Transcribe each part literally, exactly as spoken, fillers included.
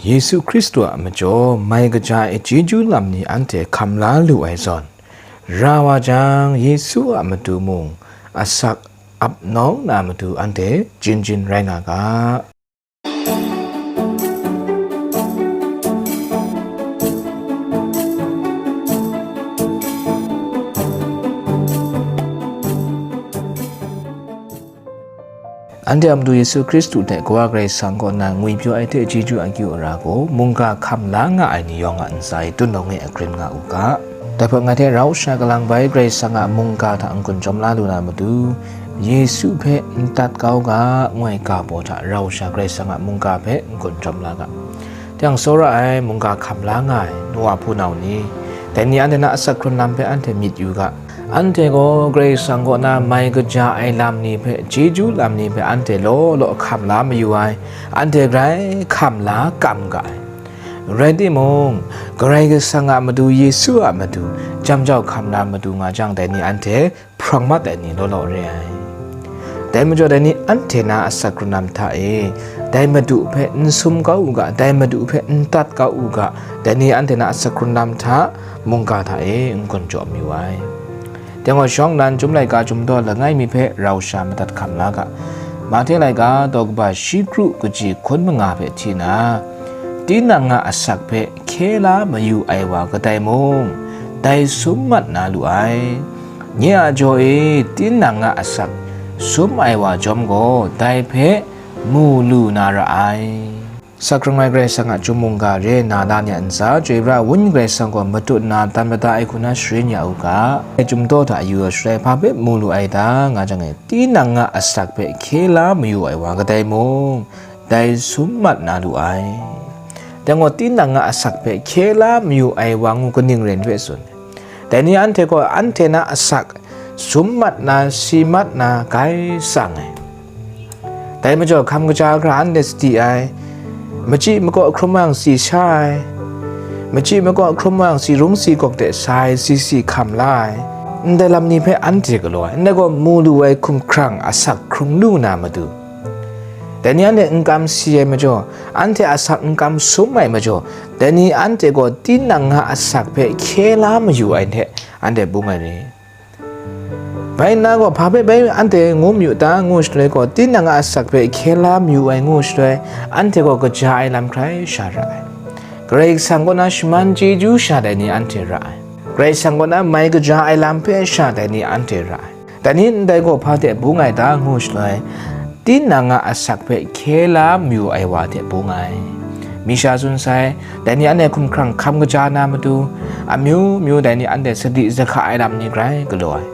Yesu Hkristu a majaw mai kaja ai chyeju lam ni anhte hkam la lu ai zawn, ra wa jang, Yesu a matu mung asak ap nawng na matu anhte jin jin rai nga ga. Anhte a Madu Yesu Hkristu hte Kawa Karai Kasang kaw na ngwipyaw ai hte chyeju akyu ara gaw, mungga hkam la nga ai ni yawng a ntsa e tun nawng e akrin nga u ga. Dai hpe ngai hte rau sha kalang bai Karai Kasang a mungga hta n-gun jawm la lu na matu, Yesu hpe n tat kau ga, ngu ai ga baw hta rau sha Karai Kasang a mungga hpe n-gun jawm la ga. Teng tsawra ai mungga hkam la nga ai nu wa hpunau ni, dai ni anhte na asak hkrun lam hpe anhte myit yu ga. Anhte gaw Karai Kasang kaw na mai kaja ai lam ni hpe, chyeju lam ni hpe anhte law law hkam la mayu ai, anhte grai hkam la kam ga ai. Rai timung, Karai Kasang a Madu Yesu a matu, jam jau hkam la matu nga jang, dai ni anhte hprawng mat ai ni law law re ai. Dai majaw, dai ni anhte na asak hkrun lam hta e, dai Madu hpe n sum kau u ga, dai Madu hpe n tat kau u ga, dai ni anhte na asak hkrun lam hta mungga hta e n-gun jaw mayu ai. Teng gaw, shawng nnan Chyum laika Chyum daw langai mi hpe rau sha madat hkam la ga. Mahte laika daw kaba shi kru kaji hkun manga hpe hti na, tinang a asak hpe hkye la mayu ai wa kadai mung, dai sum mat na lu ai. Nye a jaw e tinang a asak sum ai wa chyawm gaw, dai hpe mu lu na ra ai. Asak hkrung ai Karai Kasang a chyum mungga re nna la ni a ntsa, chyoi pra Wenyi Karai Kasang gaw matut nna dan mada ai hku na sharin ya u ga. Chyum daw hta yu ai shaloi, hpa hpe mu lu ai ta, nga jang e, tinang a asak hpe hkye la mayu ai wa kadai mung, dai sum mat na lu ai. Dai gaw, tinang a asak hpe hkye la mayu ai wa ngu kaning ren hpe tsun? Dai ni anhte gaw anhte na asak sum mat na, si mat na, gai tsang ai. Dai majaw, hkam kaja hkra anhte sadi ai, machyi makaw hkrum yang si sha ai, machyi makaw hkrum yang si rung si gawk de sa ai, si si hkam la ai, ndai lam ni hpe anhte galaw ai. Ndai gaw, mu lu ai hkumhkrang asak hkrung lu na matu, dai ni anhte n kam si ai majaw, anhte asak n kam sum ai majaw, dai ni anhte gaw tinang a asak hpe hkye la mayu ai hte anhte bung ai re. Bai nna gaw, hpa hpe bai anhte ngu mayu ta, ngu shaloi gaw, tinang a asak hpe hkye la mayu ai ngu shaloi, anhte gaw kaja ai lam hkrai sha ra ai. Karai Kasang kaw na shaman chyeju sha dai ni anhte ra ai. Karai Kasang kaw na mai kaja ai lam hpe sha dai ni anhte ra ai. Dai ni ndai gaw hpa hte bung ai ta, ngu shaloi, tinang a asak hpe hkye la mayu ai wa hte bung ai. Mi sha tsun sai, dai ni anhte hkumhkrang hkam kaja na matu, amyu myu dai ni anhte sadi zahka ai lam ni grai galaw ai.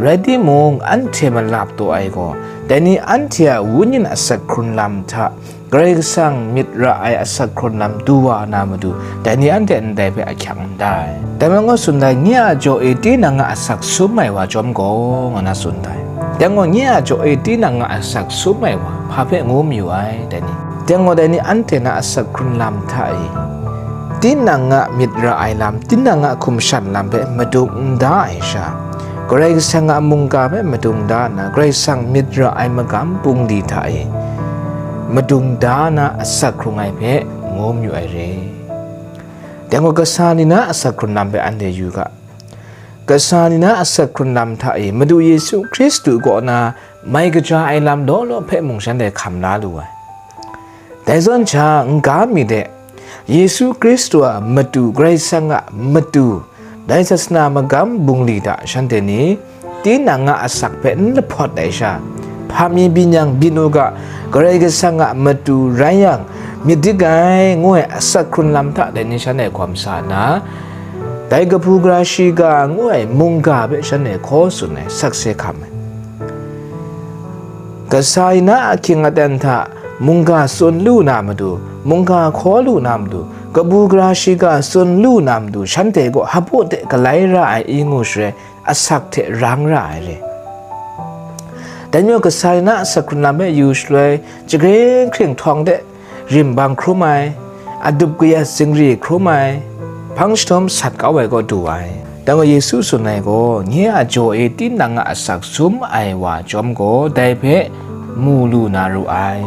Rai timung, anhte malap taw ai gaw, dai ni anhte a wenyin asak hkrun lam hta, Karai Kasang myit ra ai asak hkrun lam du wa na matu, dai ni anhte ndai hpe ahkyak n da ai. Dai majaw tsun dai, nye a jaw e tinang a asak sum ai wa chyawm gaw, nga na tsun dai. Dai gaw, nye a jaw e tinang a asak sum ai wa, hpa hpe ngu mayu ai, dai ni? Dai gaw, dai ni anhte na asak hkrun lam hta e, tinang a myit ra ai lam, tinang a hkum shan lam hpe madung n da ai sha, Karai Kasang a mungga hpe madung da nna, Karai Kasang myit ra ai magam bungli hta e madung da na asak hkrung ai hpe ngu mayu ai re. Dai gaw, kasa ni na asak hkrun lam hpe anhte yu ga. Kasa ni na asak hkrun lam hta e Madu Yesu Hkristu kaw na mai kaja ai lam law law hpe mung shanhte hkam la lu ai. Dai zawn sha, n-ga mi de, Yesu Hkristu a matu, Karai Kasang a matu, dai sasana magam bungli hta shanhte ni tinang a asak hpe n lahpawt ai sha, hpa mi byin yang byin u ga, Karai Kasang a matu rai yang, myit dik ai, ngu ai asak hkrun lam hta dai ni shanhte hkawm sa nna, dai kabu gara shiga ngu ai mungga hpe shanhte hkaw tsun ai, sakse hkam ai. Kasa ni na ahkying aten hta mungga tsun lu na matu, mungga hkaw lu na matu, kabu gara shiga tsun lu na matu, shanhte gaw hpaw de galai ra ai i ngu shaloi, asak hte rang ra ai re. Dai majaw, kasa ni na asak hkrun lam hpe yu shaloi, jahkring hkring htawng de, rim bang hkrum ai, adup kayat zingri hkrum ai, hpang jahtum sat kau ai kaw du ai. Dai gaw, Yesu tsun ai gaw, nye a jaw e tinang a asak sum ai wa chyawm gaw, dai hpe mu lu na ru ai.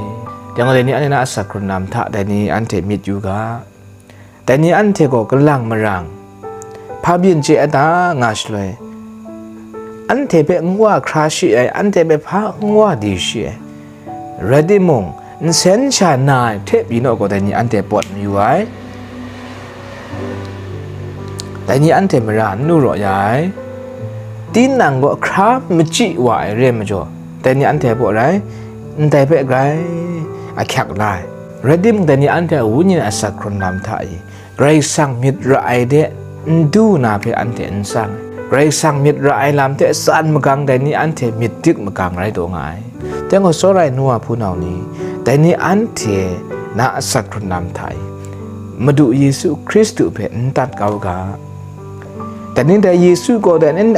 Dai gaw, dai ni anhte na asak hkrun lam hta, dai ni anhte myit yu ga. Dai ni anhte gaw kalang marang, hpa byin chye ai ta nga shaloi, anhte hpe n wa hkra shi ai, anhte hpe hpa n wa di shi ai. Rai timung, nsen sha na ai hte pyi naw gaw, dai ni anhte pawt mayu ai. Dai ni anhte mara n lu raw ya ai. Tinang gaw hkra machyi wa ai re ai majaw, dai ni anhte baw rai, ndai hpe grai ahkyak la ai. Rai timung, dai ni anhte a wenyi asak hkrun lam hta e, Karai Kasang myit ra ai de n du na hpe anhte n tsang ai. Karai Kasang myit ra ai lam hte tsan magang dai ni anhte myit dik magang rai taw nga ai. Dai gaw, tsawra ai nu wa hpunau ni, dai ni anhte na asak hkrun lam hta e, Madu Yesu Hkristu hpe n tat kau ga. Dai ni dai Yesu gaw, dai ni,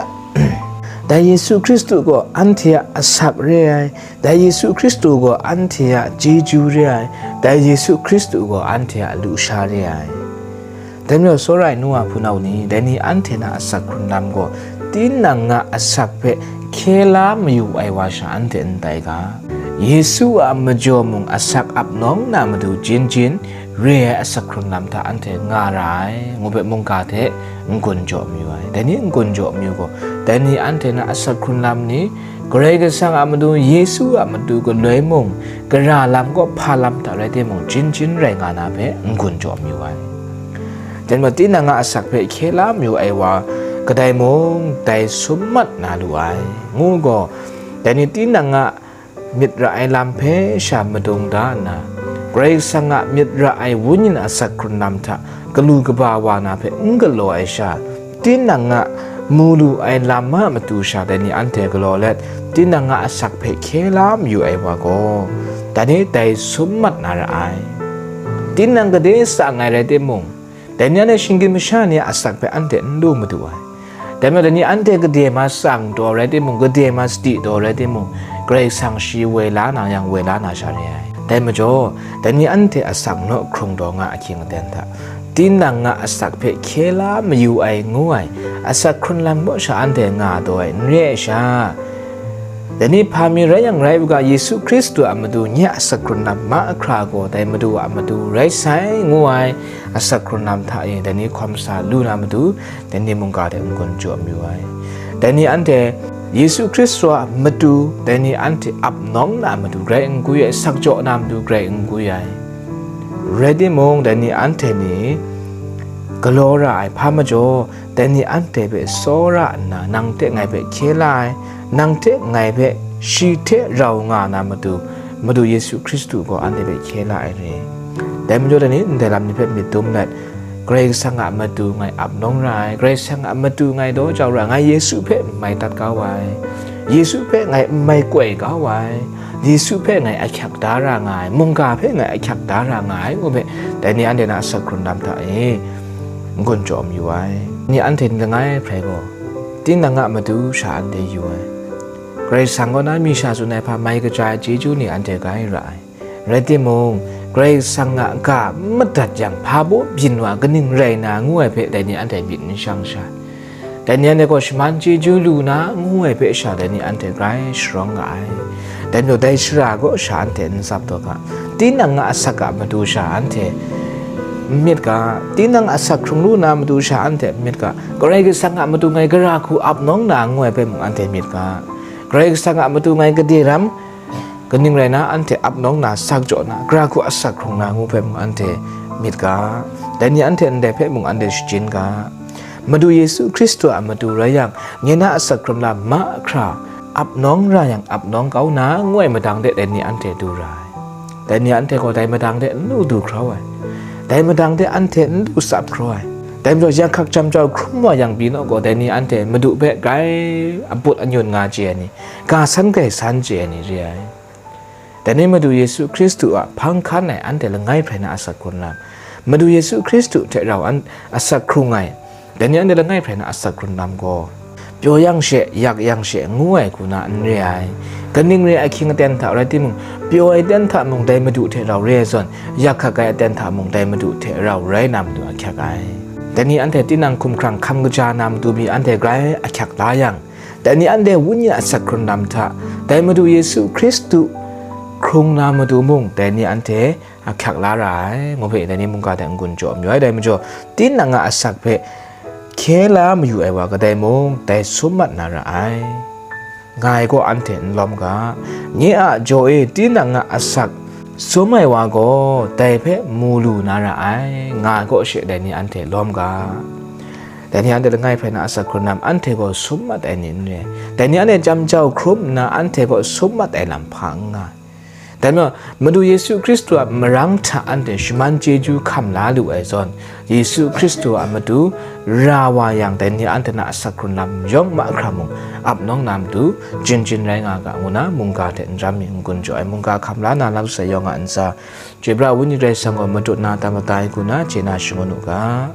dai Yesu Hkristu gaw anhte a asak re ai, dai Yesu Hkristu gaw anhte a chyeju re ai, dai Yesu Hkristu gaw anhte a lusha re ai. Dai majaw, tsawra ai nu wa hpunau ni, dai ni anhte na asak hkrun lam gaw, tinang a asak hpe hkye la mayu ai wa sha anhte n tai ga. Yesu a majaw mung asak ap nawng na matu jin jin re ai asak hkrun lam hta anhte nga ra ai, ngu hpe mungga hte n-gun jaw mayu ai. Dai ni n-gun jaw mayu gaw, dai ni anhte na asak hkrun lam ni, Karai Kasang a matu, Yesu a matu galoi mung, gara lam gaw hpa lam hta rai timung, jin jin rai nga na hpe n-gun jaw mayu ai. Dai majaw, tinang a asak hpe hkye la mayu ai wa kadai mung dai sum mat na lu ai, ngu gaw, dai ni tinang a myit ra ai lam hpe sha madung da nna, Karai Kasang a myit ra ai wenyi asak hkrun lam hta galu kaba wa na hpe n galaw ai sha, tinang a mu lu ai lam a matu sha dai ni anhte galaw let, tinang a asak hpe hkye la mayu ai wa gaw, dai ni dai sum mat na ra ai. Tinang gade tsang ai rai timung, dai ni anhte shinggyim masha ni a asak hpe anhte n lu madu ai. Dai majaw, dai ni anhte gade ma tsang taw rai timung, gade ma sadi taw rai timung, Karai Kasang shi woi la na yang, woi la na sha re ai. Dai majaw, dai ni anhte asak naw hkrung taw nga ahkying aten hta, tinang a asak hpe hkye la mayu ai ngu ai asak hkrun lam kaw sha anhte nga taw ai n re ai sha, dai ni hpa mi rai yang rai u ga, Yesu Hkristu a matu nye a asak hkrun lam mahkra gaw dai Madu a matu rai sai ngu ai asak hkrun lam hta e dai ni hkawm sa lu na matu, dai ni mungga hte n-gun jaw mayu ai. Dai ni anhte Yesu Hkristu a matu, dai ni anhte ap nawng na matu grai n gwi ai, sakjaw na matu grai n gwi ai. Rai timung, dai ni anhte ni galaw ra ai hpa majaw, dai ni anhte hpe tsawra nna, nang hte ngai hpe hkye la ai, nang hte ngai hpe shi hte rau nga na matu, Madu Yesu Hkristu gaw anhte hpe hkye la ai re. Dai majaw, dai ni ndai lam ni hpe myit dum let, Karai Kasang a matu ngai ap nawng ra ai, Karai Kasang a matu ngai daw jau ra ai, ngai Yesu hpe n mai tat kau ai, Yesu hpe ngai n mai koi kau ai, Yesu hpe ngai ahkyak da ra nga ai, mungga hpe ngai ahkyak da ra nga ai, ngu hpe, dai ni anhte na asak hkrun lam hta e n-gun jaw mayu ai. Ni anhte ni langai hprai gaw, tinang a matu sha anhte yu ai. Karai Kasang kaw na mi sha tsun ai hpa mai kaja ai chyeju ni anhte grai ra ai. Rai timung, Karai Kasang a ga n madat yang, hpa baw byin wa kaning rai na ngu ai hpe, dai ni anhte myit n shang sha. Dai ni anhte gaw shaman chyeju lu na ngu ai hpe sha, dai ni anhte grai sharawng nga ai. Dai majaw, dai shara kaw sha anhte n tsap taw ga, tinang a asak a matu sha anhte n myit ga, tinang asak hkrung lu na matu sha anhte n myit ga, Karai Kasang a matu ngai gara hku ap nawng na ngu ai hpe mung anhte myit ga, Karai Kasang a matu ngai gade ram, kaning rai na, anhte ap nawng na, sakjaw na, gara hku asak hkrung na ngu hpe mung anhte myit ga, dai ni anhte ndai hpe mung anhte shajin ga. Madu Yesu Hkristu a matu rai yang, nye na asak hkrun lam mahkra ap nawng ra yang, ap nawng kau na ngu ai madang de dai ni anhte du ra ai. Dai ni anhte gaw dai madang de n lu du hkra ai. Dai madang de anhte n lu tsap hkra ai. Dai majaw, yang hkak jam jau hkrum wa yang pyi naw gaw, dai ni anhte Madu hpe grai aput anyun nga chye ai ni, ga san grai san chye ai ni re ai. Dai ni Madu Yesu Hkristu a hpang hkan ai anhte langai hprai na asak hkrun lam, Madu Yesu Hkristu hte rau an asak hkrung ai, dai ni anhte langai hprai na asak hkrun lam gaw, pyaw yang she, yak yang she, ngu ai hku na n re ai. Kaning re ai ahkying aten hta rai timung, pyaw ai aten hta mung dai Madu hte rau re ai zawn, yak hkak ai aten hta mung dai Madu hte rau rai na matu ahkyak ai. Dai ni anhte tinang hkumhkrang hkam kaja na matu mi anhte grai ahkyak la yang, dai ni anhte wenyi asak hkrun lam hta, dai Madu Yesu Hkristu hkrung na matu mung, dai ni anhte ahkyak la ra ai, ngu hpe dai ni mungga hte n-gun jaw mayu ai. Dai majaw, tinang a asak hpe hkye la mayu ai wa kadai mung, dai sum mat na ra ai. Ngai gaw anhte n lawm ga. Nye a jaw e tinang a asak sum ai wa gaw, dai hpe mu lu na ra ai, nga ai kaw she dai ni anhte lawm ga. Dai ni anhte langai hpe na asak hkrun lam anhte gaw sum mat ai ni n re. Dai ni anhte jam jau hkrum nna anhte gaw sum mat ai lam hpa n nga. Dai majaw, Madu Yesu Hkristu a marang hta anhte shaman chyeju hkam la lu ai zawn, Yesu Hkristu a matu ra wa yang, dai ni anhte na asak hkrun lam yawng mahkra mung, ap nawng na matu, jin jin rai nga ga, ngu na mungga hte n ram mi n-gun jaw ai. Mungga hkam la na lam sai yawng a ntsa, chyoi pra Wenyi Karai Kasang gaw matut na, tam matai hku na, chye na shangun u ga.